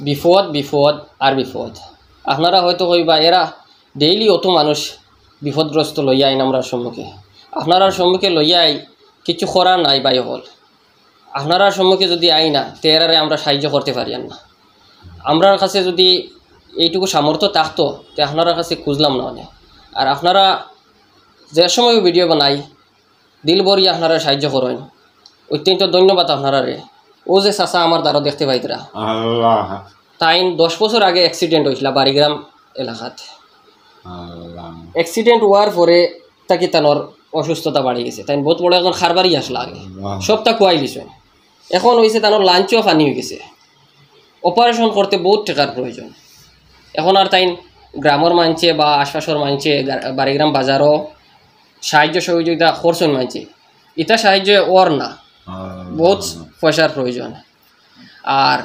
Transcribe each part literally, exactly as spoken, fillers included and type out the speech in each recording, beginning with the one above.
বিপদ, বিপদ আর বিপদ। আপনারা হয়তো কইবা, "এরা ডেইলি অত মানুষ বিপদগ্রস্ত লইয়া আইন আমরার সম্মুখে, আপনারার সম্মুখে লইয়া আই, কিছু করার নাই ভাই অকল। আপনারার সম্মুখে যুদি আই না, তে এরারে আমরা সাহায্য করতে পারিয়ার না। আমরার কাছে যুদি এইটুকু সামর্থ্য থাকতো, তে আপনারার কাছে খুঁজলাম না অনে। আর আপনারা যে সময় ভিডিও বানাই, দিল ভরিয়া আপনারা সাহায্য করইন, অত্যন্ত ধন্যবাদ আপনারারে।" অউ যে চাচা আমার দ্বারো দেখতে পাইতরা, আল্লাহ। তাইন দশ বছর আগে অ্যাক্সিডেন্ট অইছিলা বাড়িগ্রাম এলাকাত। আল্লাহ। অ্যাক্সিডেন্ট অওয়ার পরে থাকি তানর অসুস্থতা বাড়ি গেছে। তাইন বউত বড় একজন কারবারি আছলা আগে, আল্লাহ। সবতা খুয়াইলিছইন। এখন অইছে তানর লাঞ্চও পানি অইগেছে। অপারেশন করতে বউত টেকার প্রয়োজন। এখন আর তাইন গ্রামর মানষে বা আশপাশর মানষে, গা-, বাড়িগ্রাম বাজারও সাহায্য সহযোগিতা করছইন মানষে, ইতা সাহায্য অর না, আল্লাহ। বউত পয়সার প্রয়োজন। আর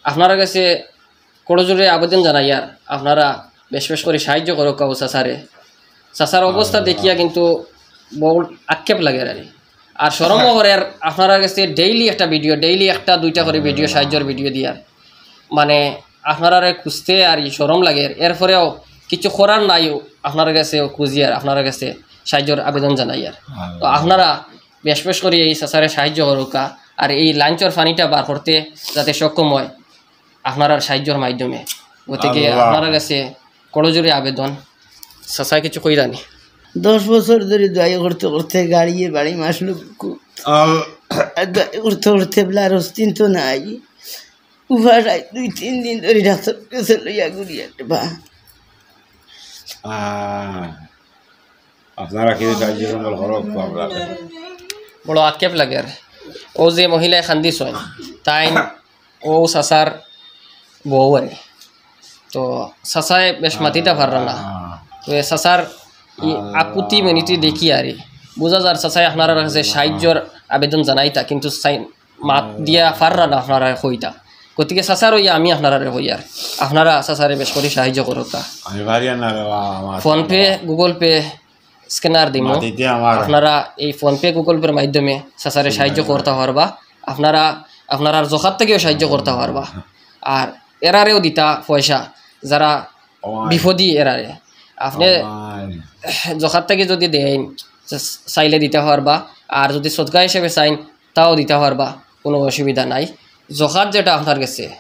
আপনারার গেছে করজোড়ে আবেদন জানাইয়ার, আপনারা বেশ বেশ করি সাহায্য করউক্কা অউ চাচারে। চাচার অবস্থা আল্লাহ। দেখিয়া কিন্তু বউত আক্ষেপ লাগের আর কি। আর শরমও করের, আপনারার গেছে ডেইলি একটা ভিডিও, ডেইলি একটা দুইটা করি ভিডিও, সাহায্যর ভিডিও দিয়ার। মানে, আপনারারে খুঁজতে আর ই শরম লাগের, এরপরেও কিছু করার নাই, আপনারার গেছে খুঁজিয়ার, আপনারার গেছে সাহায্যর আবেদন জানাইয়ার। তো আল্লাহ। আপনারা বেশ বেশ করি এই চাচারে সাহায্য করউক্কা, আর এই লাঞ্চর পানিটা বার করতে যাতে সক্ষম অয়, আপনারার সাহায্যর মাধ্যমে। গতিকে আল্লাহ। আপনারার গেছে করজোড়ে আবেদন, চাচায় কিছু কইরা নি? দশ বছর ধরি দোয়াই করতে করতে গাড়িয়ে বাড়ি মাসলো খুব। আল- আর দোয়াই করতে করতে বলে আর অস্তিত্ব নাই। উপাস আই দুই তিন দিন ধরি ডাক্তার গেছে লইয়া ঘুরি একটা বা। আহ, আপনারা কিন্তু সাহায্য সম্বল করো একটু আমরা। বড় আক্ষেপ লাগের। অউ যে মহিলায় কান্দিছইন, তাইন অউ চাচার বউ আর কি। তো চাচায় বেশ মাতিতা পাররা না। তো এ চাচার ই আকুতি মিনতি দেখি আর কি বুঝা যার চাচায় আপনারার গেছে সাহায্যর আবেদন জানাইতা, কিন্তু চাই মাত দিয়া পাররা না আপনারারে কইতা। গতিকে চাচার অইয়া আমি আপনারারে কইয়ার, আপনারা চাচারে বেশ করি সাহায্য করউক্কা। আমি পারিয়ার না রে বা, আমার PhonePe, Google Pay, scanner দিমু। মাতিতে আমার আপনারা এই PhonePe, Google Pay-র মাধ্যমে চাচারে সাহায্য করতা পারবা। আপনারা, আপনারার জকাত থাকিও সাহায্য করতা পারবা। আর এরারেও দিতা পয়সা, যারা বিপদি এরারে। আপনে জকাত থাকি যুদি দেইন, চাইলে দিতা পারবা। আর যুদি সদকা হিসাবে চাইন, তাও দিতা পারবা, কুনু অসুবিধা নাই। জকাত যেটা আপনার গেছে,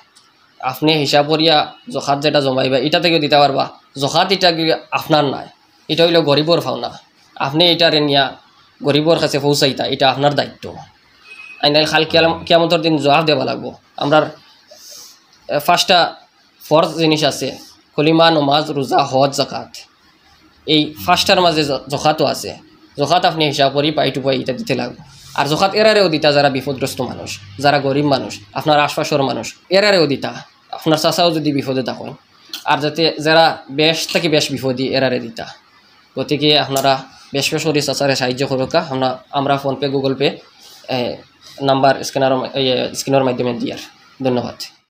আপনে হিসাব করিয়া জকাত যেটা জমাইবা, ইটা থাকিও দিতা পারবা। জকাত ইটা কি আপনার নায়, ইটা অইলো গরিবর পাওনা। আপনে ইটারে নিয়া গরিবর কাছে পৌঁছাইতা, ইটা আপনার দায়িত্ব। আইনাইল কাল কিয়াল-, কিয়ামতর দিন জবাব দেওয়া লাগবো। আমরার, এ, পাঁচটা ফরজ জিনিস আছে, কলিমা, নমাজ, রোজা, হজ, জাকাত। এই পাঁচটার মাঝে জ-, জকাতও আছে। জকাত আপনে হিসাব করি পাই টু পাই ইটা দিতে লাগবো। আর জকাত এরারেও দিতা, যারা বিপদগ্রস্ত মানুষ, যারা গরিব মানুষ, আপনার আশপাশর মানুষ, এরারেও দিতা। আপনার চাচাও যুদি বিপদে থাকইন, আর যাতে যারা বেশ থাকি বেশ বিপদি, এরারে দিতা। গতিকে আপনারা বেশ বেশ করি চাচারে সাহায্য করউক্কা। আমরা, আমরা PhonePe, Google Pay, এ, নাম্বার স্ক্যানারর মা-, এ, স্ক্রিনর মাধ্যমে দিয়ার। ধন্যবাদ।